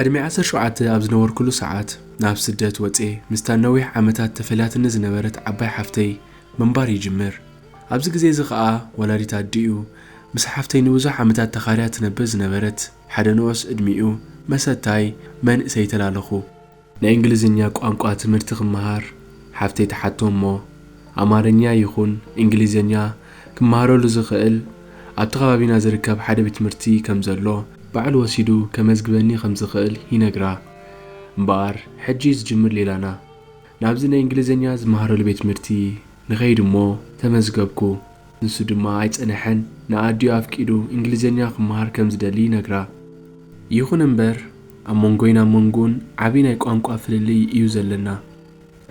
ዕድሜ ዓሰርተ ሸውዓተ ኣብ ዝነበርኩሉ ሰዓት ናብ ስደት ወጼ ምስታ ነዊሕ ዓመታት ተፈልያትኒ ዝነበረት ዓባይ ሓፍተይ ምንባር ይጅምር። ኣብዚ ግዜ እዚ ኸኣ ወላዲት ኣዲኡ ምስ ሓፍተይ ንብዙሕ ዓመታት ተኻርያ ትነብር ዝነበረት ሓደ ንኡስ ዕድሚኡ መሰታይ መንእሰይ ተላለኹ። ናይ እንግሊዝኛ ቋንቋ ትምህርቲ ክመሃር ሓፍተይ ትሓቶ እሞ ኣማርኛ ይኹን እንግሊዝኛ ክመሃረሉ ዝኽእል ኣብቲ ከባቢና ዝርከብ ሓደ ቤት ትምህርቲ ከም ዘሎ ባዕሉ ወሲዱ ከመዝግበኒ ከም ዝኽእል ይነግራ። እምበኣር ሕጂ ዝጅምር ሌላና ናብዚ ናይ እንግሊዝኛ ዝመሃረሉ ቤት ትምህርቲ ንኸይድ እሞ ተመዝገብኩ። ንሱ ድማ ኣይጸነሐን፣ ንኣዲኡ ኣፍቂዱ እንግሊዝኛ ክመሃር ከም ዝደሊ ይነግራ። ይኹን እምበር ኣብ መንጎይና መንጎን ዓቢ ናይ ቋንቋ ፍልልይ እዩ ዘለና።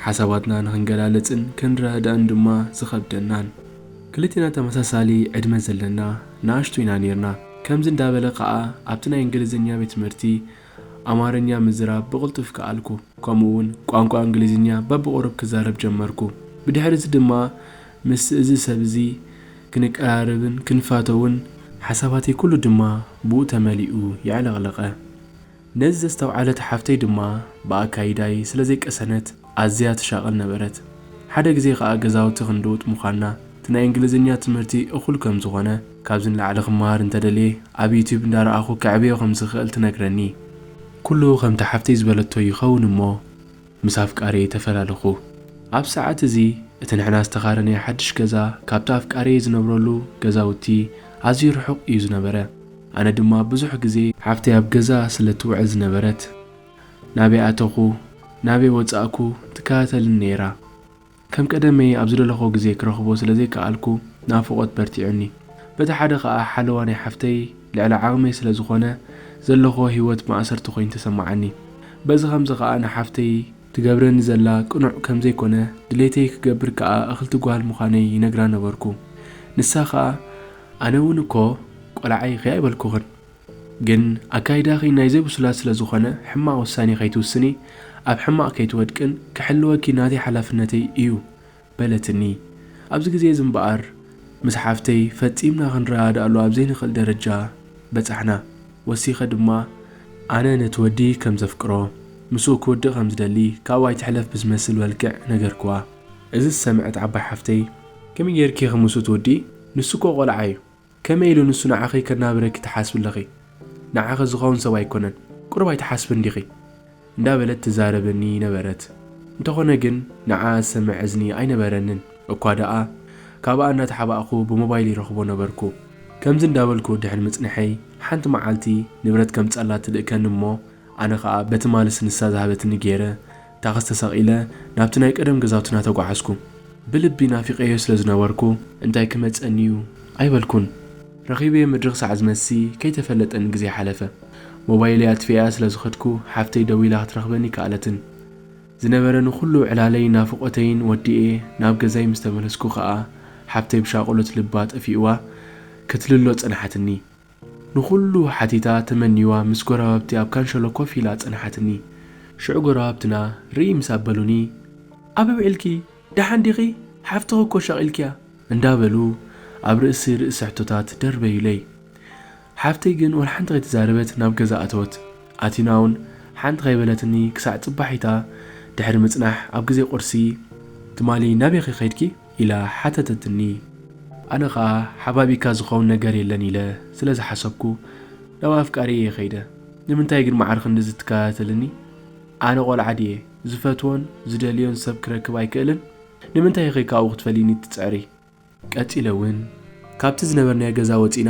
ሓሳባትና ንኽንገላለጽን ክንረዳእን ድማ ዝኸብደናን። ክልቴና ተመሳሳሊ ዕድመ ዘለና ንኣሽቱ ኢና ኔርና። ከምዚ እንዳበለ ኸኣ ኣብቲ ናይ እንግሊዝኛ ቤት ትምህርቲ ኣማርኛ ምዝራብ ብቕልጡፍ ከኣልኩ። ከምኡ እውን ቋንቋ እንግሊዝኛ በብቑሩብ ክዛረብ ጀመርኩ። ብድሕሪ እዚ ድማ ምስ እዚ ሰብ እዚ ክንቀራረብን ክንፋተውን ሓሳባተይ ኩሉ ድማ ብኡ ተመሊኡ የዕለቕለቐ። ነዚ ዘስተውዓለት ሓፍተይ ድማ ብኣካይዳይ ስለ ዘይቀሰነት ኣዝያ ትሻቐል ነበረት። ሓደ ግዜ ኸኣ ገዛውቲ ክንድውጥ ምዃንና እቲ ናይ እንግሊዝኛ ትምህርቲ እኹል ከም ዝኾነ ካብዚ ንላዕሊ ክመሃር እንተደልየ ኣብ ዩትዩብ እንዳረኣኹ ከዕብዮ ከም ዝኽእል ትነግረኒ። ኩሉ ከምቲ ሓፍተይ ዝበለቶ ይኸውን እሞ ምስ ኣፍቃሪየይ ተፈላለኹ። ኣብ ሰዓት እዚ እቲ ንሕና ዝተኻረናዮ ሓድሽ ገዛ ካብቲ ኣፍቃሪየይ ዝነብረሉ ገዛውቲ ኣዝዩ ርሑቕ እዩ ዝነበረ። ኣነ ድማ ብዙሕ ግዜ ሓፍተይ ኣብ ገዛ ስለ ትውዕል ዝነበረት ናበይ ኣተኹ ናበይ ወጻእኩ ትከታተልኒ ነይራ። ከም ቀደመይ ኣብ ዝደለኹዎ ግዜ ክረኽቦ ስለ ዘይከኣልኩ ናፍቖት በርቲዑኒ። በቲ ሓደ ኸኣ ሓለዋ ናይ ሓፍተይ ልዕሊ ዓቕመይ ስለ ዝኾነ ዘለኹዎ ህይወት ማእሰርቲ ኮይኑ ተሰማዓኒ። በዚ ኸምዚ ኸኣ ንሓፍተይ ትገብረኒ ዘላ ቅኑዕ ከም ዘይኮነ ድሌተይ ክገብር ከኣ እኽልቲ ጓል ምዃነይ ይነግራ ነበርኩ። ንሳ ኸኣ ኣነ እውን እኮ ቆልዓ ኢኺ ኣይበልኩኽን። ግን ኣካይዳኺ ናይ ዘይብሱላት ስለ ዝኾነ ሕማቕ ውሳኔ ከይትውስኒ ኣብ ሕማቕ ከይትወድቅን ክሕልወኪ ናተይ ሓላፍነተይ እዩ በለትኒ። ኣብዚ ግዜ እዚ እምበኣር ምስ ሓፍተይ ፈጺምና ክንረዳድኣሉ ኣብ ዘይንኽእል ደረጃ በጻሕና። ወሲኸ ድማ ኣነ ነቲ ወዲ ከም ዘፍቅሮ ምስኡ ክውድእ ከም ዝደሊ ካብኡ ኣይትሕለፍ ብዝመስል መልክዕ ነገርክዋ። እዚ ዝሰምዐት ዓባይ ሓፍተይ ከመይ ጌርኪ ኢኺ ምስኡ ትውድኢ? ንሱ እኮ ቆልዓ እዩ። ከመይ ኢሉ ንሱ ንዓኺ ከናብረኪ ትሓስቢ ኣለኺ? ንዓኺ ዝኸውን ሰብ ኣይኮነን። ቁሩብ ኣይትሓስብን ዲኺ? እንዳበለት ትዛረበኒ ነበረት። እንተኾነ ግን ንዓ ዝሰምዕ እዝኒ ኣይነበረንን። እኳ ደኣ ካብኣ እናተሓባእኹ ብሞባይል ይረኽቦ ነበርኩ። ከምዚ እንዳበልኩ ድሕሪ ምጽንሐይ ሓንቲ መዓልቲ ንብረት ከምጻላ ትልእከኒ እሞ ኣነ ኸኣ በቲ ማልስ ንሳ ዝሃበትኒ ገይረ ታኽሲ ተሰቒለ ናብቲ ናይ ቀደም ገዛውትና ተጓዓዝኩ። ብልቢ ናፊቐዮ ስለ ዝነበርኩ እንታይ ክመጸኒ'ዩ ኣይበልኩን። ረኺበዮ ምድሪ ክሳዕ ዝመሲ ከይተፈለጠኒ ግዜ ሓለፈ። ሞባይለይ ኣጥፊኣያ ስለ ዝኸድኩ ሓፍተይ ደዊላ ክትረኽበኒ ኣይከኣለትን። ዝነበረኒ ኩሉ ዕላለይን ናፍቖተይን ወዲኤ ናብ ገዛይ ምስ ተመለስኩ ኸኣ ሓፍተይ ብሻቕሎት ልባ ጠፊእዋ ክትልሎ ጸንሓትኒ። ንኹሉ ሓቲታ ተመንይዋ ምስ ጎረባብቲ ኣብ ካንሸሎ ኮፍ ኢላ ጸንሓትኒ። ሽዑ ጎረባብትና ርእይ ምስ ኣበሉኒ፣ ኣበይ ውዒልኪ? ደሓን ዲኺ? ሓፍትኺ እኮ ሻቒልክያ እንዳበሉ ኣብ ርእሲ ርእሲ ሕቶታት ደርበዩለይ። ሓፍተይ ግን ወላ ሓንቲ ከይተዛረበት ናብ ገዛ ኣተወት። ኣቲና እውን ሓንቲ ከይበለትኒ ክሳዕ ጽባሒታ ድሕሪ ምጽናሕ ኣብ ግዜ ቁርሲ፣ ትማሊ ናበይ ኢኺ ከይድኪ? ኢላ ሓተተትኒ። ኣነ ኸኣ ሓባቢካ ዝኸውን ነገር የለን ኢለ ስለ ዝሓሰብኩ ናብ ኣፍቃሪየ እየ ከይደ። ንምንታይ ግን መዓር ክንድዚ ትከታተልኒ? ኣነ ቆልዓ ድየ? ዝፈትዎን ዝደልዮን ሰብ ክረክብ ኣይክእልን? ንምንታይ ኢኺ ካብኡ ክትፈልይኒ ትጽዕሪ? ቀጺለ እውን ካብቲ ዝነበርናዮ ገዛ ወጺና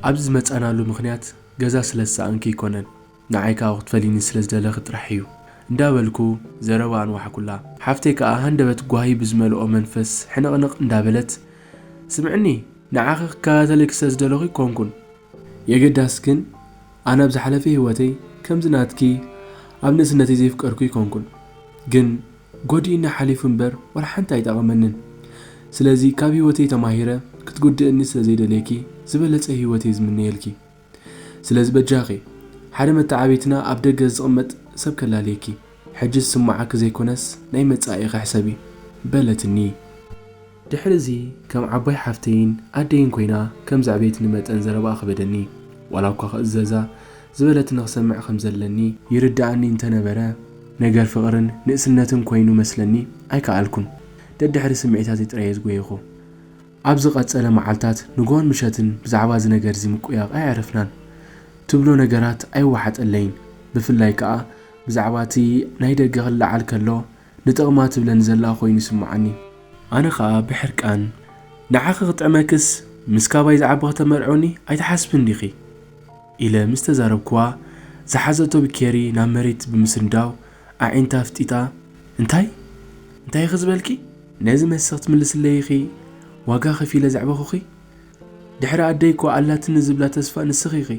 ኣብዚ ዝመጻናሉ ምኽንያት ገዛ ስለ ዝሰኣንኪ ኣይኮነን፣ ንዓይ ከኣ ክትፈልይኒ ስለ ዝደለኺ ጥራሕ እዩ እንዳበልኩ ዘረባ ኣንዋሕኩላ። ሓፍተይ ከኣ ሃንደበት ጓሂ ብዝመልኦ መንፈስ ሕንቕንቕ እንዳበለት፣ ስምዕኒ፣ ንዓኺ ክከታተለኪ ስለ ዝደለኹ ኣይኮንኩን። የገዳስ ግን ኣነ ኣብ ዝሓለፈ ህይወተይ ከምዚ ናትኪ ኣብ ንእስነተይ ዘይፍቀርኩ ኣይኮንኩን። ግን ጎዲኡኒ ሓሊፉ እምበር ዋላ ሓንቲ ኣይጠቐመንን። ስለዚ ካብ ህይወተይ ተማሂረ ክትጉድእኒ ስለ ዘይደልየኪ ዝበለጸ ህይወት እየ ዝምነየልኪ። ስለዚ በጃኺ ሓደ መተዓብይትና ኣብ ደገ ዝቕመጥ ሰብ ከላልየኪ። ሕጂ ዝስምዓኪ ዘይኮነስ ናይ መጻኢኺ ሕሰቢ በለትኒ። ድሕሪ እዚ ከም ዓባይ ሓፍተይን ኣደይን ኮይና ከም ዘዕበየትኒ መጠን ዘረባኣ ከበደኒ። ዋላ እኳ ክእዘዛ ዝበለትኒ ክሰምዕ ከም ዘለኒ ይርድኣኒ እንተነበረ፣ ነገር ፍቕርን ንእስነትን ኮይኑ መስለኒ ኣይከኣልኩን። ደድሕሪ ስምዒታተይ ጥራይ እየ ዝጎየኹ። ኣብ ዝቐጸለ መዓልታት ንግሆን ምሸትን ብዛዕባ እዚ ነገር እዚ ምቁያቕ ኣየዕረፍናን። ትብሎ ነገራት ኣይወሓጠለይን። ብፍላይ ከኣ ብዛዕባ እቲ ናይ ደገ ክለዓል ከሎ ንጥቕማ ትብለኒ ዘላ ኮይኑ ይስምዓኒ። ኣነ ኸኣ ብሕርቃን፣ "ንዓኺ ክጥዕመክስ ምስ ካባይ ዝዓበኺ ተመርዕውኒ ኣይትሓስብን ዲኺ?" ኢለ ምስ ተዛረብክዋ፣ ዝሓዘቶ ብኬሪ ናብ መሬት ብምስንዳው ኣዒንታ ኣፍጢጣ፣ "እንታይ? እንታይ ኢኺ ዝበልኪ? ነዚ መስኺ ትምልስለይ ኢኺ ዋጋ ከፊለ ዘዕበኹኺ? ድሕሪ ኣደይ እኮ ኣላትኒ ዝብላ ተስፋ ንስኺ ኢኺ።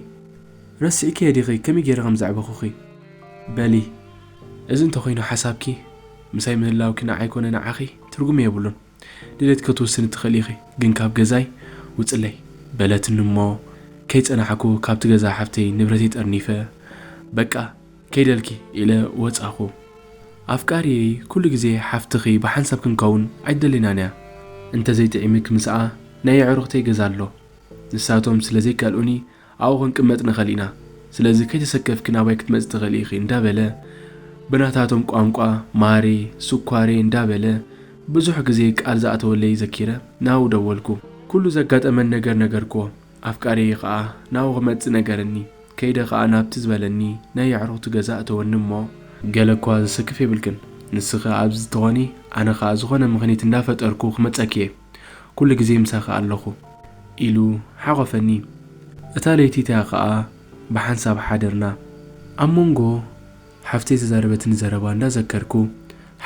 ረሲዕክዮ ዲኺ ከመይ ገይረ ከም ዘዕበኹኺ? በሊ፣ እዚ እንተኾይኑ ሓሳብኪ፣ ምሳይ ምህላውኪ ንዓይ ኮነ ንዓኺ ትርጉም የብሉን። ድሌትኪ ክትውስኒ ትኽእሊ ኢኺ፣ ግን ካብ ገዛይ ውጽለይ" በለትኒ እሞ፣ ከይጸናሕኩ ካብቲ ገዛ ሓፍተይ ንብረተይ ጠርኒፈ፣ "በቃ፣ ከይደልኪ" ኢለ ወጻኹ። ኣፍቃሪየይ፣ ኩሉ ግዜ ሓፍትኺ ብሓንሳብ ክንከውን ኣይደለናን እያ። እንተ ዘይጥዒምክ ምስኣ ናይ ኣዕሩኽተይ ገዛ ኣሎ። ንሳቶም ስለ ዘይከልኡኒ ኣብኡ ክንቅመጥ ንኽእል ኢና። ስለዚ ከይተሰከፍኪ ናባይ ክትመጺ ትኽእሊ ኢኺ እንዳበለ ብናታቶም ቋንቋ ማሬ፣ ስኳሬ እንዳበለ ብዙሕ ግዜ ቃል ዝኣተወለይ ዘኪረ ናብኡ ደወልኩ። ኩሉ ዘጋጠመን ነገር ነገርክዎ። ኣፍቃሪየይ ኸኣ ናብኡ ክመጽእ ነገረኒ። ከይደ ኸኣ ናብቲ ዝበለኒ ናይ ኣዕሩኽቱ ገዛ ኣእተወኒ እሞ፣ "ገለ እኳ ዘሰክፍ የብልክን። ንስኺ ኣብዚ ትኾኒ፣ ኣነ ኸኣ ዝኾነ ምኽኒት እንዳፈጠርኩ ክመጸኪ እየ። ኩሉ ግዜ ምሳኺ ኣለኹ" ኢሉ ሓቖፈኒ። እታ ለይቲ እቲኣ ኸኣ ብሓንሳብ ሓደርና። ኣብ መንጎ ሓፍተይ ዝተዛረበትኒ ዘረባ እንዳዘከርኩ፣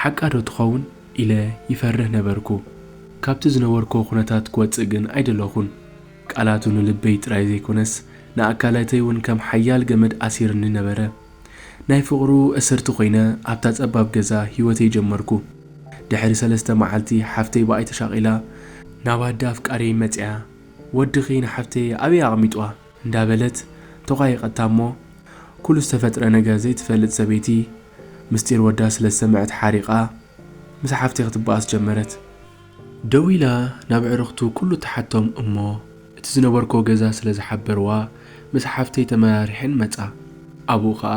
ሓቃ ዶ ትኸውን ኢለ ይፈርህ ነበርኩ። ካብቲ ዝነበርኩዎ ኩነታት ክወጽእ ግን ኣይደለኹን። ቃላቱ ንልበይ ጥራይ ዘይኮነስ፣ ንኣካላተይ እውን ከም ሓያል ገመድ ኣሲርኒ ነበረ። ናይ ፍቕሩ እስርቲ ኮይነ ኣብታ ጸባብ ገዛ ህይወተይ ጀመርኩ። ድሕሪ ሰለስተ መዓልቲ ሓፍተይ ብኣይ ተሻቒላ፣ "ናብ ኣደ ኣፍቃሪየይ መጺኣ፣ ወድኺ ንሓፍተይ ኣበይ ኣቐሚጥዋ?" እንዳበለት ተቋየቐታ እሞ፣ ኩሉ ዝተፈጥረ ነገር ዘይትፈልጥ ሰበይቲ፣ ምስጢር ወዳ ስለ ዝሰምዐት ሓሪቓ፣ ምስ ሓፍተይ ክትበኣስ ጀመረት። ደዊላ ናብ ኣዕሩኽቱ ኩሉ ትሓቶም እሞ፣ እቲ ዝነበርኩዎ ገዛ ስለ ዝሓበርዋ፣ ምስ ሓፍተይ ተመራሪሐን መጻ። ኣብኡ ኸኣ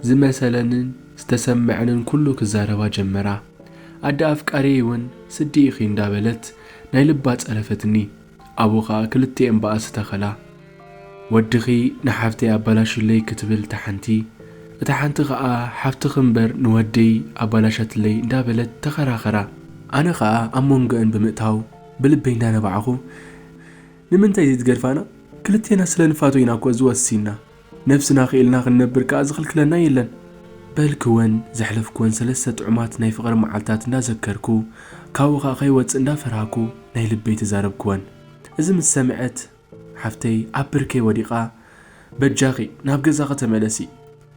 ዝመሰለንን ዝተሰምዐንን ኩሉ ክዛረባ ጀመራ። ኣደ ኣፍቃሪየይ እውን ስዲ ኢኺ እንዳበለት ናይ ልባ ጸረፈትኒ። ኣብኡ ኸኣ ክልቲኤን ባእሲ ተኸላ። "ወድኺ ንሓፍተይ ኣባላሽለይ" ክትብል እታ ሓንቲ፣ እታ ሓንቲ ኸኣ "ሓፍትኺ እምበር ንወደይ ኣባላሸትለይ" እንዳበለት ተኸራኸራ። ኣነ ኸኣ ኣብ መንጎአን ብምእታው ብልበይ እንዳነባዕኹ፣ "ንምንታይ ዘይትገድፋና? ክልቴና ስለ ንፋቶ ኢና እኮ እዚ ወሲንና። ነብስና ክኢልና ክንነብር ከኣ ዝኽልክለና የለን" በልክወን። ዘሕለፍክወን ሰለስተ ጥዑማት ናይ ፍቕሪ መዓልታት እንዳዘከርኩ፣ ካብኡ ኸኣ ከይወጽእ እንዳፈራህኩ ናይ ልበይ ተዛረብክወን። እዚ ምስ ሰምዐት፣ ሓፍተይ ኣብ ብርከይ ወዲቓ፣ "በጃኺ ናብ ገዛኺ ተመለሲ፣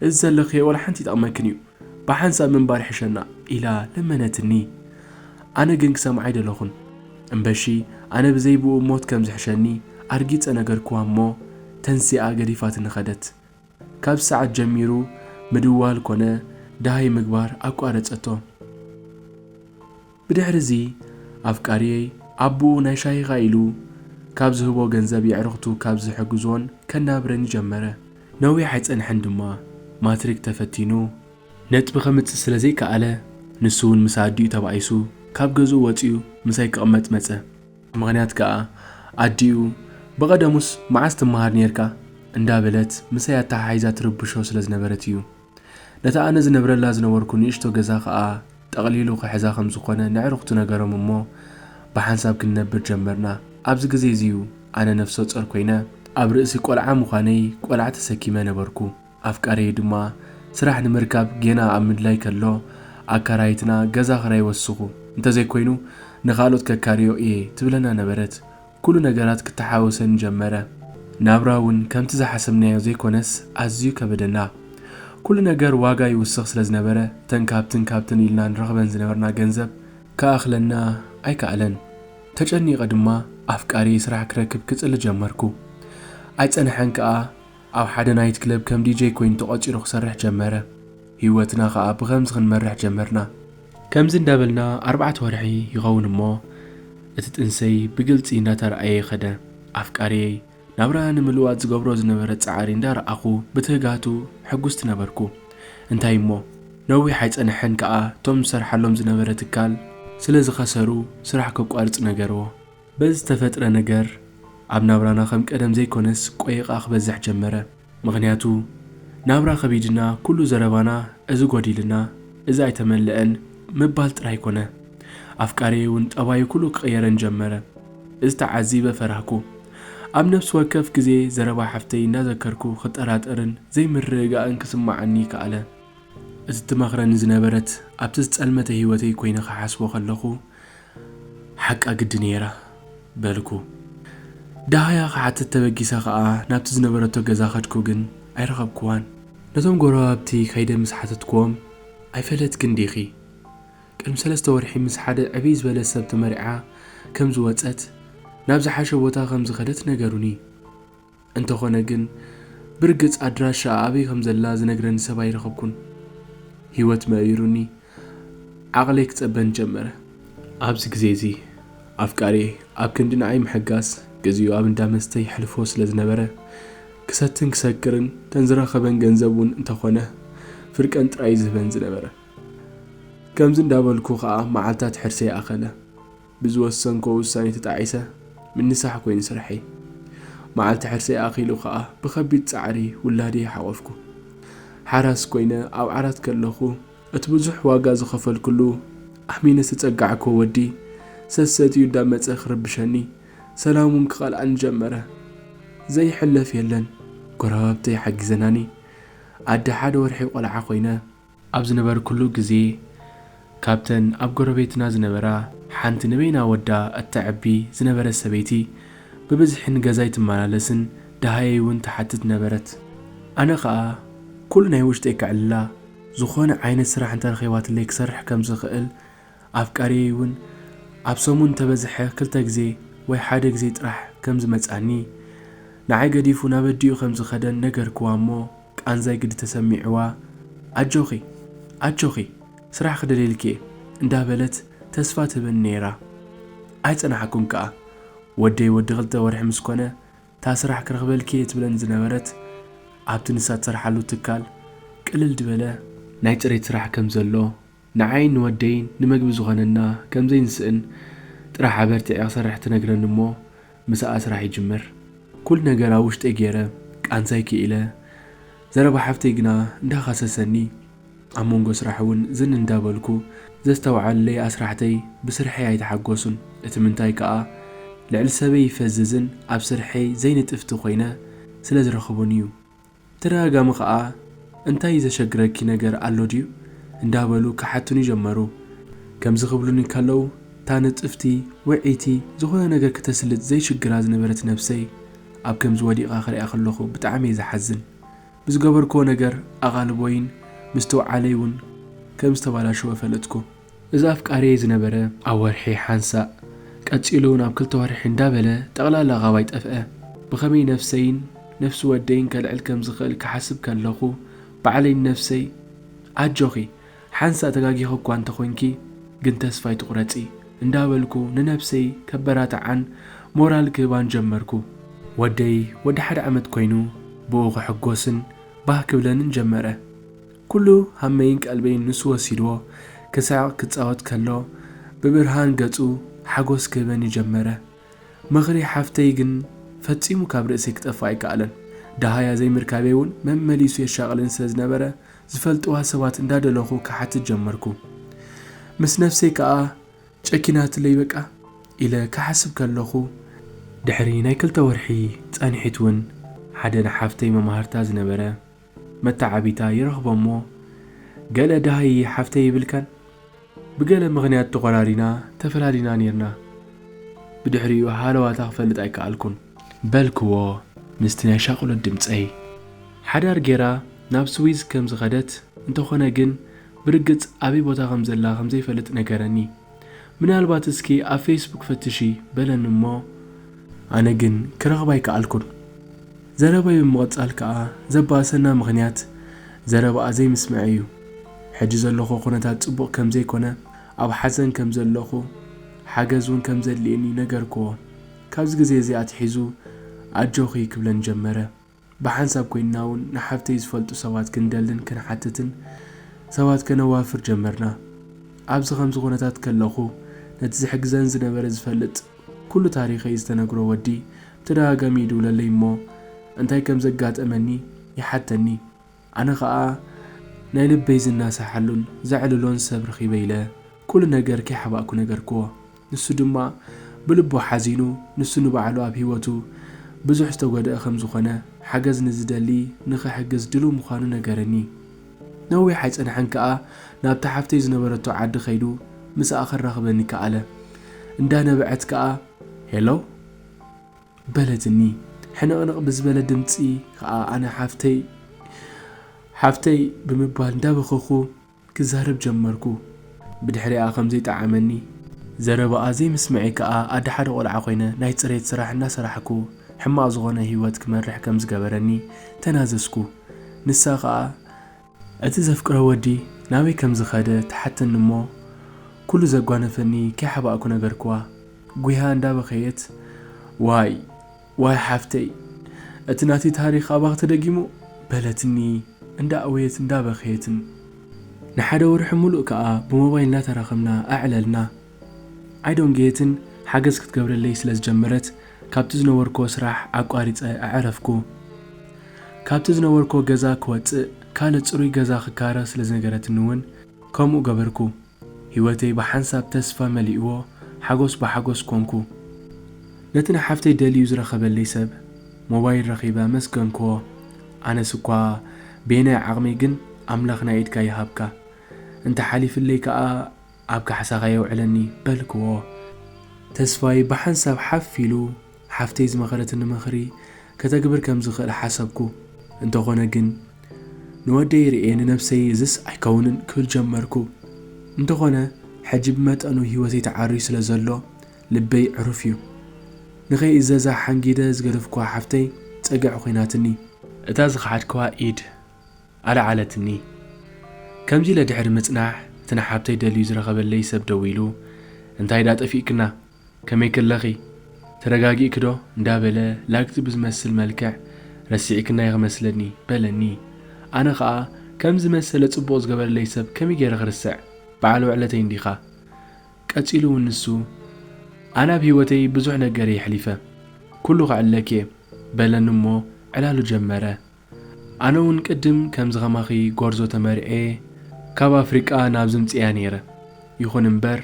እዚ ዘለኽዮ ዋላ ሓንቲ ይጠቕመክን እዩ፣ ብሓንሳብ ምንባር ይሕሸና" ኢላ ለመነትኒ። ኣነ ግን ክሰምዓ ኣይደለኹን። እምበሺ፣ ኣነ ብዘይ ብኡ ሞት ከም ዝሕሸኒ ኣርጊጸ ነገርክዋ እሞ፣ ተንሲኣ ገዲፋትኒ ኸደት። ካብ ሰዓት ጀሚሩ ምድዋል ኮነ ደሃይ ምግባር ኣቋረጸቶ። ብድሕርዚ ኣፍቃሪየይ ኣቦኡ ናይ ሻሂኻ ኢሉ ካብ ዝህቦ ገንዘብ የዕርኽቱ ካብ ዝሕግዞን ከናብረኒ ጀመረ። ነዊሕ ኣይጸንሐን ድማ ማትሪክ ተፈቲኑ ነጥቢ ከምጽእ ስለ ዘይከኣለ፣ ንሱ እውን ምስ ኣዲኡ ተባኢሱ ካብ ገዝኡ ወጺኡ ምሳይ ክቕመጥ መጸ። ምኽንያት ከኣ ኣዲኡ፣ "ብቐደሙስ መዓስ ትመሃር ኔርካ?" እንዳበለት ምሳይ ኣተሓሒዛ ትርብሾ ስለ ዝነበረት እዩ። ነታ ኣነ ዝነብረላ ዝነበርኩ ንእሽቶ ገዛ ከኣ ጠቕሊሉ ክሕዛ ከም ዝኾነ ነዕርኽቱ ነገሮም እሞ፣ ብሓንሳብ ክንነብር ጀመርና። ኣብዚ ግዜ እዚ እዩ ኣነ ነፍሰ ጾር ኮይነ፣ ኣብ ርእሲ ቆልዓ ምዃነይ ቆልዓ ተሰኪመ ነበርኩ። ኣፍቃሪየይ ድማ ስራሕ ንምርካብ ጌና ኣብ ምድላይ ከሎ፣ ኣካራይትና ገዛ ክራይ ወስኹ፣ እንተዘይኮይኑ ንኻልኦት ከካርዮ እየ ትብለና ነበረት። ኩሉ ነገራት ክተሓወሰኒ ጀመረ። ናብራ እውን ከምቲ ዝሓሰብናዮ ዘይኮነስ ኣዝዩ ከበደና። ኩሉ ነገር ዋጋ ይውስኽ ስለ ዝነበረ፣ እተን ካብትን ካብትን ኢልና ንረኽበን ዝነበርና ገንዘብ ክኣኽለና ኣይከኣለን። ተጨኒቐ ድማ ኣፍቃሪየይ ስራሕ ክረክብ ክጽሊ ጀመርኩ። ኣይጸንሐን ከኣ ኣብ ሓደ ናይት ክለብ ከም ዲጀይ ኮይኑ ተቖጺሩ ክሰርሕ ጀመረ። ህይወትና ከኣ ብኸምዚ ክንመርሕ ጀመርና። ከምዚ እንዳበልና ኣርባዕተ ወርሒ ይኸውን እሞ፣ እቲ ጥንሰይ ብግልጺ እንዳተራእየ ከደ። ኣፍቃሪየይ ናብራ ንምልዋጥ ዝገብሮ ዝነበረ ጻዕሪ እንዳረኣኹ ብትህጋቱ ሕጉስቲ ነበርኩ። እንታይ እሞ፣ ነዊሕ ኣይጸንሐን ከኣ እቶም ዝሰርሓሎም ዝነበረ ትካል ስለ ዝኸሰሩ ስራሕ ከቋርጽ ነገርዎ። በዚ ዝተፈጥረ ነገር ኣብ ናብራና ከም ቀደም ዘይኮነስ ቆይቓ ክበዝሕ ጀመረ። ምኽንያቱ ናብራ ከቢድና ኩሉ ዘረባና እዚ ጎዲልና እዚ ኣይተመልአን ምባል ጥራይ ኮነ። ኣፍቃሪየይ እውን ጠባዩ ኩሉ ክቕየረን ጀመረ። እዚ ተዓዚበ ፈራህኩ። ኣብ ነፍሲ ወከፍ ግዜ ዘረባ ሓፍተይ እንዳዘከርኩ ክጠራጠርን ዘይምርግጋእን ክስምዓኒ ከኣለ። እዚ ትመኽረኒ ዝነበረት ኣብቲ ዝጸልመተ ህይወተይ ኮይነ ክሓስቦ ከለኹ ሓቃ ግዲ ነይራ በልኩ። ደሃያ ክሓትት ተበጊሰ ኸኣ ናብቲ ዝነበረቶ ገዛ ከድኩ ግን ኣይረኸብክዋን። ነቶም ጎረባብቲ ከይደ ምስ ሓተትክዎም ኣይፈለጥክን ዲኺ? ቅድሚ ሰለስተ ወርሒ ምስ ሓደ ዕብይ ዝበለ ሰብ ተመሪዓ ከም ዝወጸት ናብ ዝሓሸ ቦታ ከም ዝኸደት ነገሩኒ። እንተኾነ ግን ብርግጽ ኣድራሻኣ ኣበይ ከም ዘላ ዝነግረኒ ሰብ ኣይረኸብኩን። ህይወት መእይሩኒ ዓቕለይ ክጸበን ጀመረ። ኣብዚ ግዜ እዚ ኣፍቃሪየ ኣብ ክንዲ ንዓይ ምሕጋዝ ግዜኡ ኣብ እንዳ መስተ የሕልፎ ስለ ዝነበረ ክሰትን ክሰክርን ተን ዝረኸበን ገንዘብ እውን እንተኾነ ፍርቀን ጥራይ ዝህበን ዝነበረ። ከምዚ እንዳበልኩ ኸኣ መዓልታት ሕርሰይ ኣኸለ። ብዝወሰንኮ ውሳኔ ተጣዒሰ ምንሳሕ ኮይኑ ስርሐይ። መዓልቲ ሕርሰይ ኣኺሉ ኸኣ ብኸቢድ ጻዕሪ ውላደይ ሓቖፍኩ። ሓራስ ኮይነ ኣብ ዓራት ከለኹ እቲ ብዙሕ ዋጋ ዝኸፈልኩሉ ኣሚነ ዝተጸጋዕኮ ወዲ ሰሰትዩ እንዳመጸ ክርብሸኒ ሰላሙን ክቐልዓኒ ጀመረ። ዘይሕለፍ የለን። ጎረባብተይ ሓጊዘናኒ ኣደ ሓደ ወርሒ ቆልዓ ኮይነ ኣብ ዝነበርኩሉ ግዜ፣ ካብተን ኣብ ጎረቤትና ዝነበራ ሓንቲ ንበይና ወዳ እተዕቢ ዝነበረት ሰበይቲ ብብዝሒ ንገዛይ ትመላለስን ደሃየይ እውን ትሓትት ነበረት። ኣነ ኸኣ ኩሉ ናይ ውሽጠይ ከዕልላ፣ ዝኾነ ዓይነት ስራሕ እንተረኺባትለይ ክሰርሕ ከም ዝኽእል ኣፍቃሪየይ እውን ኣብ ሰሙን እንተበዝሐ ክልተ ግዜ ወይ ሓደ ግዜ ጥራሕ ከም ዝመጻኒ፣ ንዓይ ገዲፉ ናብ ኣዲኡ ከም ዝኸደን ነገርክዋ እሞ፣ ቃንዛይ ግዲ ተሰሚዕዋ፣ "ኣጆኺ፣ ኣጆኺ፣ ስራሕ ክደልየልኪ እየ" እንዳበለት ተስፋ ትህበኒ ነይራ። ኣይጸናሕኩን ከኣ። ወደይ ወዲ ክልተ ወርሒ ምስ ኮነ፣ "እታ ስራሕ ክረኽበልኪ እየ" ትብለኒ ዝነበረት፣ ኣብቲ ንሳ ትሰርሓሉ ትካል ቅልል ዝበለ ናይ ጽሬት ስራሕ ከም ዘሎ፣ ንዓይን ንወደይን ንመግቢ ዝኾነና ከም ዘይንስእን ጥራሕ ኣበርቲዐ ክሰርሕ ትነግረኒ እሞ፣ ምስኣ ስራሕ ይጅምር። ኩሉ ነገር ኣብ ውሽጠይ ገይረ፣ ቃንዛይ ክኢለ፣ ዘረባ ሓፍተይ ግና እንዳኻሰሰኒ፣ ኣብ መንጎ ስራሕ እውን ዝን እንዳበልኩ፣ ዘስተውዓሉለይ ኣስራሕተይ ብስርሐይ ኣይተሓጎሱን። እቲ ምንታይ ከኣ፣ ልዕሊ ሰበይ ይፈዝዝን ኣብ ስርሐይ ዘይንጥፍቲ ኮይነ ስለ ዝረኽቡኒ እዩ። ብተደጋጋሚ ኸኣ፣ "እንታይ ዘሸግረኪ ነገር ኣሎ ድዩ?" እንዳበሉ ክሓቱኒ ጀመሩ። ከምዚ ክብሉኒ ከለዉ፣ እታ ንጥፍቲ፣ ውዕይቲ፣ ዝኾነ ነገር ክተስልጥ ዘይሽግራ ዝነበረት ነብሰይ፣ ኣብ ከምዚ ወዲቓ ክሪኣ ከለኹ ብጣዕሚ እየ ዝሓዝን። ብዝገበርክዎ ነገር ኣቓልቦይን ምስትውዓለይ እውን ከም ዝተባላሸወ ፈለጥኩ። እዚ ኣፍቃሪየይ ዝነበረ ኣብ ወርሒ ሓንሳእ፣ ቀጺሉ ናብ ክልተ ወርሒ እንዳበለ ጠቕላላ ካብ ኣይጠፍአ። ብኸመይ ነፍሰይን ነፍሲ ወደይን ከልዕል ከም ዝኽእል ክሓስብ ከለኹ፣ ባዕለይ ንነፍሰይ፣ "ኣጆኺ፣ ሓንሳእ ተጋጊኺ እኳ እንተኾይንኪ፣ ግን ተስፋ ኣይትቑረጺ" እንዳበልኩ ንነፍሰይ ከበራትዓን ሞራል ክህባን ጀመርኩ። ወደይ ወዲ ሓደ ዓመት ኮይኑ ብኡ ክሕጎስን ባህ ክብለንን ጀመረ። ኩሉ ሃመይን ቀልበይን ንሱ ወሲድዎ፣ ክስሕቕ ክጻወት ከሎ፣ ብብርሃን ገጹ ሓጎስ ክህበኒ ጀመረ። ምኽሪ ሓፍተይ ግን ፈጺሙ ካብ ርእሰይ ክጠፍእ ኣይከኣለን። ደሃያ ዘይምርካበይ እውን መመሊሱ የሻቕለኒ ስለ ዝነበረ፣ ዝፈልጥዋ ሰባት እንዳደለኹ ክሓትት ጀመርኩ። ምስ ነፍሰይ ከኣ፣ "ጨኪናትለይ በቃ" ኢለ ክሓስብ ከለኹ፣ ድሕሪ ናይ ክልተ ወርሒ ጻንሒት እውን ሓደ ንሓፍተይ መማህርታ ዝነበረ መተዓቢታ ይረኽቦ እሞ፣ "ገለ ደሃይ ሓፍተይ ይብልካን? ብገለ ምኽንያት ተቖራሪና ተፈላሊና ኔርና። ብድሕሪኡ ሃለዋታ ክፈልጥ ኣይከኣልኩን" በልክዎ ምስቲ ናይ ሻቕሎት ድምጸይ። ሓዳር ጌራ ናብ ስዊዝ ከም ዝኸደት፣ እንተኾነ ግን ብርግጽ ኣበይ ቦታ ከም ዘላ ከም ዘይፈልጥ ነገረኒ። "ምናልባት እስኪ ኣብ ፌስቡክ ፈትሺ" በለኒ እሞ፣ ኣነ ግን ክረኽባ ኣይከኣልኩን። ዘረባይ ብምቕጻል ከኣ ዘባእሰና ምኽንያት ዘረባኣ ዘይምስምዐይ እዩ። ሕጂ ዘለኹ ኩነታት ጽቡቕ ከም ዘይኮነ፣ ኣብ ሓዘን ከም ዘለኹ፣ ሓገዝ እውን ከም ዘድልየኒ ነገርክዎ። ካብዚ ግዜ እዚ ኣትሒዙ ኣጆኺ ክብለን ጀመረ። ብሓንሳብ ኮይንና እውን ንሓፍተይ ዝፈልጡ ሰባት ክንደልን ክንሓትትን ሰባት ከነዋፍር ጀመርና። ኣብዚ ከምዚ ኩነታት ከለኹ ነቲ ዝሕግዘን ዝነበረ ዝፈልጥ ኩሉ ታሪኸይ ዝተነግሮ ወዲ ብተደጋጋሚ ይድውለለይ እሞ እንታይ ከም ዘጋጠመኒ ይሓተኒ። ኣነ ኸኣ ናይ ልበይ ዝናሳሓሉን ዘዕልሎን ሰብ ረኺበ ኢለ ኩሉ ነገር ከይሓባእኩ ነገርክዎ። ንሱ ድማ ብልቡ ሓዚኑ፣ ንሱ ንባዕሉ ኣብ ህይወቱ ብዙሕ ዝተጎድአ ከም ዝኾነ፣ ሓገዝ ንዝደሊ ንኽሕግዝ ድሉው ምዃኑ ነገረኒ። ነዊሕ ኣይጸንሐን ከኣ ናብታ ሓፍተይ ዝነበረቶ ዓዲ ከይዱ ምስኣ ከራኽበኒ ከኣለ። እንዳነበዐት ከኣ፣ "ሄሎ?" በለትኒ። ሕንቕንቕ ብዝበለ ድምጺ ከኣ ኣነ ሓፍተይ፣ ሓፍተይ ብምባል እንዳበኸኹ ክዛረብ ጀመርኩ። ብድሕሪኣ ከም ዘይጠዓመኒ ዘረባኣ ዘይምስምዐይ ከኣ ኣደ ሓደ ቆልዓ ኮይነ ናይ ጽሬት ስራሕ እናሰራሕኩ ሕማቕ ዝኾነ ህይወት ክመርሕ ከም ዝገበረኒ ተናዘዝኩ። ንሳ ከኣ እቲ ዘፍቅሮ ወዲ ናበይ ከም ዝኸደ ትሓተኒ እሞ ኩሉ ዘጓነፈኒ ከይሓባእኩ ነገርክዋ። ጉያ እንዳበኸየት፣ "ዋይ፣ ዋይ ሓፍተይ፣ እቲ ናተይ ታሪኽ ኣባኺ ተደጊሙ?" በለትኒ እንዳእወየት እንዳበኸየትን። ንሓደ ወርሒ ሙሉእ ከኣ ብሞባይል እናተራኸብና ኣዕለልና። ኣይደንጎየትን ሓገዝ ክትገብረለይ ስለ ዝጀመረት፣ ካብቲ ዝነበርኩዎ ስራሕ ኣቋሪጸ ኣዕረፍኩ። ካብቲ ዝነበርኩዎ ገዛ ክወጽእ፣ ካልእ ጽሩይ ገዛ ክካረ ስለ ዝነገረትኒ እውን ከምኡ ገበርኩ። ህይወተይ ብሓንሳብ ተስፋ መሊእዎ፣ ሓጎስ ብሓጎስ ኮንኩ። ነቲ ንሓፍተይ ደልዩ ዝረኸበለይ ሰብ ሞባይል ረኺበ ኣመስገንክዎ። ኣነስ እኳ በየናይ ዓቕመይ ግን ኣምላኽ ናይ ኢድካ ይሃብካ። እንተ ሓሊፍለይ ከኣ ኣብ ካሕሳኻ የውዕለኒ በልክዎ። ተስፋይ ብሓንሳብ ሓፍ ኢሉ፣ ሓፍተይ ዝመኸረትኒ ምኽሪ ከተግብር ከም ዝኽእል ሓሰብኩ። እንተኾነ ግን፣ ንወደይ ርእየ ንነብሰይ እዝስ ኣይከውንን ክብል ጀመርኩ። እንተኾነ፣ ሕጂ ብመጠኑ ህይወተይ ተዓርዩ ስለ ዘሎ፣ ልበይ ዕሩፍ እዩ። ንኸይእዘዛ ሓንጊደ ዝገደፍኩዋ ሓፍተይ ጸግዒ ኮይናትኒ። እታ ዝኸሓድክዋ ኢድ ኣልዓለትኒ። ከምዚ ኢለ ድሕሪ ምጽናሕ፣ እቲ ንሓብተይ ደልዩ ዝረኸበለይ ሰብ ደዊሉ፣ "እንታይ ደኣ ጠፊእክና? ከመይ ከለኺ? ተረጋጊእኪ ዶ?" እንዳበለ ላግጺ ብዝመስል መልክዕ፣ "ረሲዕክናዮ ክመስለኒ" በለኒ። ኣነ ኸኣ፣ "ከም ዝመሰለ ጽቡቕ ዝገበረለይ ሰብ ከመይ ገይረ ክርስዕ? በዓል ውዕለተይ እንዲኻ?" ቀጺሉ እውን ንሱ፣ "ኣነ ኣብ ህይወተይ ብዙሕ ነገር እየ ኣሕሊፈ። ኩሉ ከዕልለኪ እየ" በለኒ እሞ ዕላሉ ጀመረ። ኣነ እውን ቅድም ከምዚ ከማኺ ጎርዞ ተመርዕየ ካብ ኣፍሪቃ ናብዚ ምጽእያ ነይረ። ይኹን እምበር፣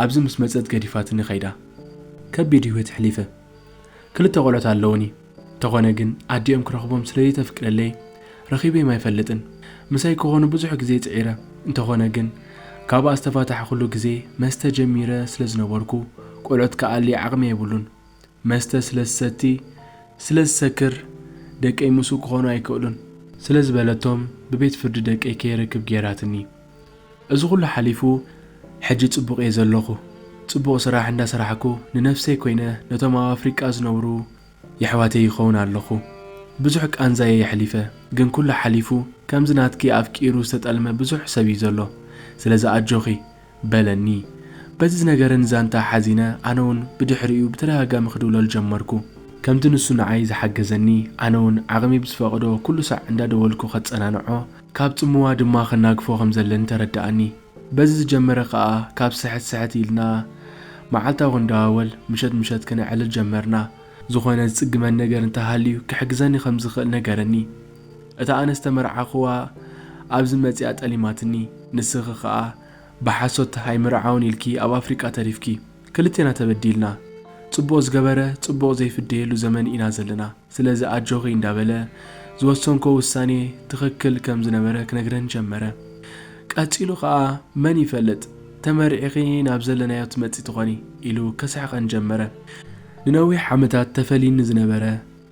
ኣብዚ ምስ መጸት ገዲፋትኒ ከይዳ። ከቢድ ህይወት ኣሕሊፈ። ክልተ ቆልዑት ኣለዉኒ። እንተኾነ ግን፣ ኣዲኦም ክረኽቦም ስለ ዘይተፍቅደለይ፣ ረኺበዮም ኣይፈልጥን። ምሳይ ክኾኑ ብዙሕ ግዜ ጽዒረ። እንተኾነ ግን፣ ካብ ኣስተፋታሕኩሉ ግዜ መስተ ጀሚረ ስለ ዝነበርኩ፣ ቆልዑት ክኣሊ ዓቕሚ የብሉን። መስተ ስለ ዝሰቲ፣ ስለ ዝሰክር፣ ደቀይ ምስኡ ክኾኑ ኣይክእሉን ስለ ዝበለቶም፣ ብቤት ፍርዲ ደቀይ ከይረክብ ገይራትኒ። እዚ ኩሉ ሓሊፉ፣ ሕጂ ጽቡቕ እየ ዘለኹ። ጽቡቕ ስራሕ እንዳሰራሕኩ፣ ንነፍሰይ ኮይነ ነቶም ኣብ ኣፍሪቃ ዝነብሩ የሕዋተይ ይኸውን ኣለኹ። ብዙሕ ቃንዛ እየ የሕሊፈ፣ ግን ኩሉ ሓሊፉ፣ ከምዚ ናትኪ ኣፍቂሩ ዝተጠልመ ብዙሕ ሰብ እዩ ዘሎ። ስለዚ ኣጆኺ፣ በለኒ። በዚ ዝነገረኒ ዛንታ ሓዚነ፣ ኣነ እውን ብድሕሪኡ ብተደጋጋሚ ክድውለሉ ጀመርኩ። ከምቲ ንሱ ንዓይ ዝሓገዘኒ፣ ኣነ እውን ዓቕሚ ብዝፈቕዶ ኩሉ ሳዕ እንዳደወልኩ ከጸናንዖ፣ ካብ ጽምዋ ድማ ከናግፎ ከም ዘለኒ ተረድኣኒ። በዚ ዝጀመረ ከኣ፣ ካብ ስሕት ስሕት ኢልና መዓልታዊ ክንደዋወል፣ ምሸት ምሸት ከነዕልል ጀመርና። ዝኾነ ዝጽግመኒ ነገር እንተሃልዩ፣ ክሕግዘኒ ከም ዝኽእል ነገረኒ። እታ ኣነ ዝተመርዓኹዋ ኣብዚ መጺኣ ጠሊማትኒ። ንስኺ ከኣ ብሓሶት ኣይምርዓውን ኢልኪ ኣብ ኣፍሪቃ ተሪፍኪ። ክልቴና ተበዲልና። ጽቡቕ ዝገበረ ጽቡቕ ዘይፍደየሉ ዘመን ኢና ዘለና። ስለዚ ኣጆኺ እንዳበለ ዝወሰንኮ ውሳኔ ትኽክል ከም ዝነበረ ክነግረን ጀመረ። ቀጺሉ ኸኣ፣ "መን ይፈልጥ፣ ተመርዒኺ ናብ ዘለናዮ ትመጺ ትኾኒ" ኢሉ ከስሕቐን ጀመረ። ንነዊሕ ዓመታት ተፈልዩኒ ዝነበረ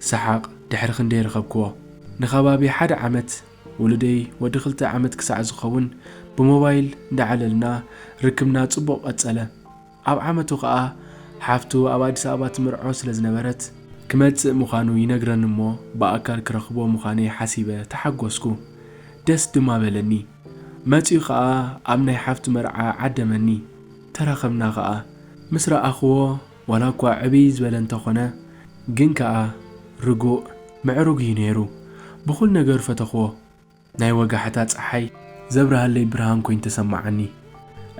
ሰሓቕ ድሕሪ ክንደይ ረኸብክዎ። ንኸባቢ ሓደ ዓመት፣ ውሉደይ ወዲ ክልተ ዓመት ክሳዕ ዝኸውን ብሞባይል እንዳዓለልና ርክብና ጽቡቕ ቀጸለ። ኣብ ዓመቱ ኸኣ ሓፍቱ ኣብ ኣዲስ ኣበባ ትምርዖ ስለ ዝነበረት ክመጽእ ምዃኑ ይነግረኒ እሞ ብኣካል ክረኽቦ ምዃነይ ሓሲበ ተሓጎስኩ። ደስ ድማ በለኒ። መጺኡ ኸኣ ኣብ ናይ ሓፍቱ መርዓ ዓደመኒ። ተራኸብና ኸኣ። ምስ ረኣኽዎ ዋላ እኳ ዕብይ ዝበለ እንተኾነ፣ ግን ከኣ ርጉእ፣ ምዕሩግ እዩ ነይሩ። ብኹሉ ነገር ፈተኽዎ። ናይ ወጋሕታ ጸሓይ ዘብርሃለይ ብርሃን ኮይኑ ተሰማዓኒ።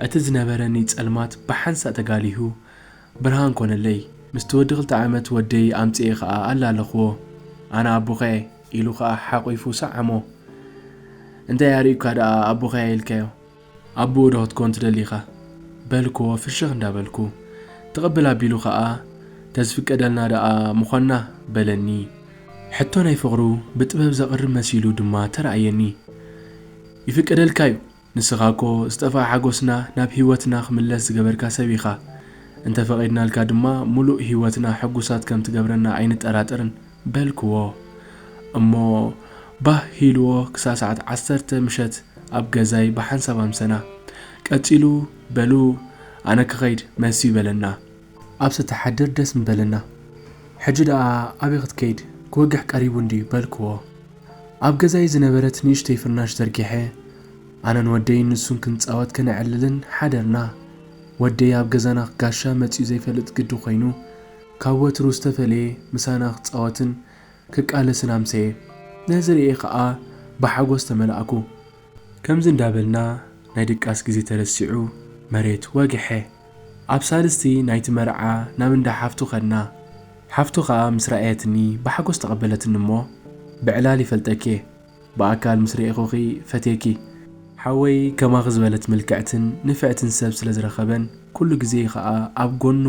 እቲ ዝነበረኒ ጸልማት ብሓንሳእ ተጋሊሁ ብርሃን ኮነለይ። ምስቲ ወዲ ክልተ ዓመት ወደይ ኣምጽኤ ኸኣ ኣላለኽዎ። ኣነ ኣቦኻ እየ ኢሉ ኸኣ ሓቒፉ ሰዓሞ። እንታይ ኣርእዩካ ደኣ ኣቦኻ እየ ኢልካዮ? ኣቦኡ ዶ ክትኮን ትደሊ ኢኻ? በልክዎ ፍሽኽ እንዳበልኩ። ትቕብል ኣቢሉ ኸኣ፣ ተዝፍቀደልና ደኣ ምኾንና በለኒ። ሕቶ ናይ ፍቕሩ ብጥበብ ዘቕርብ መሲሉ ድማ ተራእየኒ። ይፍቀደልካ እዩ። ንስኻ እኮ ዝጠፍኣ ሓጎስና ናብ ህይወትና ክምለስ ዝገበርካ ሰብ ኢኻ። እንተፈቒድናልካ ድማ ምሉእ ህይወትና ሕጉሳት ከም ትገብረና ኣይንጠራጠርን በልክዎ። እሞ ባህ ኢልዎ ክሳብ ሰዓት ዓሰርተ ምሸት ኣብ ገዛይ ብሓንሳብ ኣምሰና። ቀጺሉ በሉ ኣነ ክኸይድ መሲ በለና። ኣብ ዝተሓድር ደስ ምበለና። ሕጂ ደኣ ኣበይ ክትከይድ ክወግሕ ቀሪቡ እንድዩ በልክዎ። ኣብ ገዛይ ዝነበረት ንእሽተይ ፍርናሽ ዘርጊሐ ኣነን ወደይን ንሱን ክንጻወት ከነዕልልን ሓደርና። ወደይ ኣብ ገዛና ክጋሻ መጺኡ ዘይፈልጥ ግዲ ኮይኑ ካብ ወትሩ ዝተፈለየ ምሳና ክጻወትን ክቃለስን ኣምሰየ። ነዚ ርእየ ከኣ ብሓጎስ ተመላእኩ። ከምዚ እንዳበልና ናይ ድቃስ ግዜ ተረሲዑ መሬት ወግሐ። ኣብ ሳልስቲ ናይቲ መርዓ ናብ እንዳ ሓፍቱ ከድና። ሓፍቱ ከኣ ምስ ረኣየትኒ ብሓጎስ ተቐበለትኒ እሞ፣ ብዕላል ይፈልጠኪ እየ። ብኣካል ምስ ረኤኹኺ ፈትየኪ። ሓወይ ከማኺ ዝበለት ምልክዕትን ንፍዕትን ሰብ ስለ ዝረኸበን ኩሉ ግዜ ከኣ ኣብ ጎኑ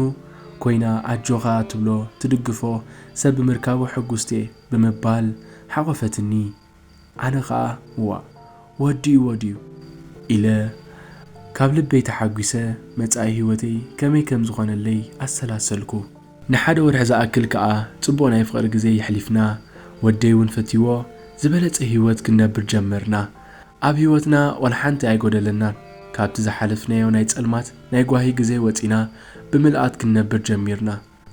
ኮይና ኣጆኻ ትብሎ ትድግፎ ሰብ ብምርካቡ ሕጉስቲ እየ ብምባል ሓቖፈትኒ። ኣነ ኸኣ ዋእ ወዲእዎ ድዩ ኢለ ካብ ልበይ ተሓጒሰ መጻኢ ህይወተይ ከመይ ከም ዝኾነለይ ኣሰላሰልኩ። ንሓደ ወርሒ ዝኣክል ከኣ ጽቡቕ ናይ ፍቕሪ ግዜ የሕሊፍና። ወደይ እውን ፈትይዎ ዝበለጸ ህይወት ክንነብር ጀመርና። ኣብ ህይወትና ዋላ ሓንቲ ኣይጎደለናን። ካብቲ ዝሓለፍናዮ ናይ ጸልማት ናይ ጓሂ ግዜ ወጺና ብምልኣት ክንነብር ጀሚርና።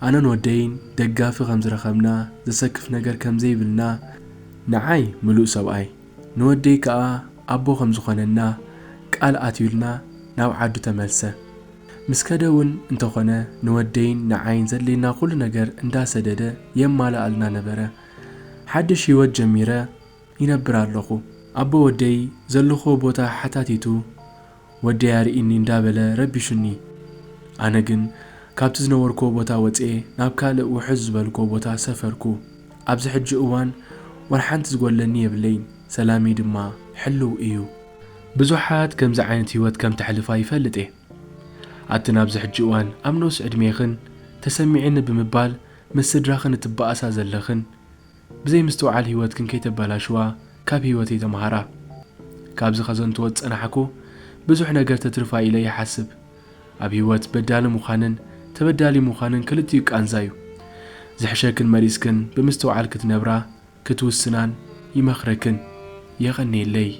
ኣነን ወደይን ደጋፊ ከም ዝረኸብና፣ ዘሰክፍ ነገር ከም ዘይብልና፣ ንዓይ ምሉእ ሰብኣይ፣ ንወደይ ከኣ ኣቦ ከም ዝኾነና ቃል ኣትዩልና ናብ ዓዱ ተመልሰ። ምስ ከደ እውን እንተኾነ ንወደይን ንዓይን ዘድልየና ኩሉ ነገር እንዳሰደደ የማልኣልና ነበረ። ሓድሽ ህይወት ጀሚረ ይነብር ኣለኹ። ኣቦ ወደይ ዘለኹዎ ቦታ ሓታቲቱ ወደይ ኣርእይኒ እንዳበለ ረቢሹኒ። ኣነ ግን ካብቲ ዝነበርኩዎ ቦታ ወጽኤ ናብ ካልእ ውሕዝ ዝበልኩዎ ቦታ ሰፈርኩ። ኣብዚ ሕጂ እዋን ዋላ ሓንቲ ዝጎድለኒ የብለይን፣ ሰላመይ ድማ ሕልው እዩ። ብዙሓት ከምዚ ዓይነት ህይወት ከም ተሕልፋ ይፈልጥ እየ። ኣትን ኣብዚ ሕጂ እዋን ኣብ ንኡስ ዕድሜኽን ተሰሚዕኒ ብምባል ምስ ስድራኽን እትበኣሳ ዘለኽን ብዘይ ምስትውዓል ህይወትክን ከይተበላሽዋ ካብ ህይወተይ ተምሃራ። ካብዚ ከዘንትዎ ዝጸናሕኩ ብዙሕ ነገር ተትርፋ ኢለ ይሓስብ። ኣብ ህይወት በዳሊ ምዃንን ተበዳሊ ምዃንን ክልቲኡ ቃንዛ እዩ። ዝሕሸክን መሪጽክን ብምስትውዓል ክትነብራ ክትውስናን ይመኽረክን። የቐንየለይ።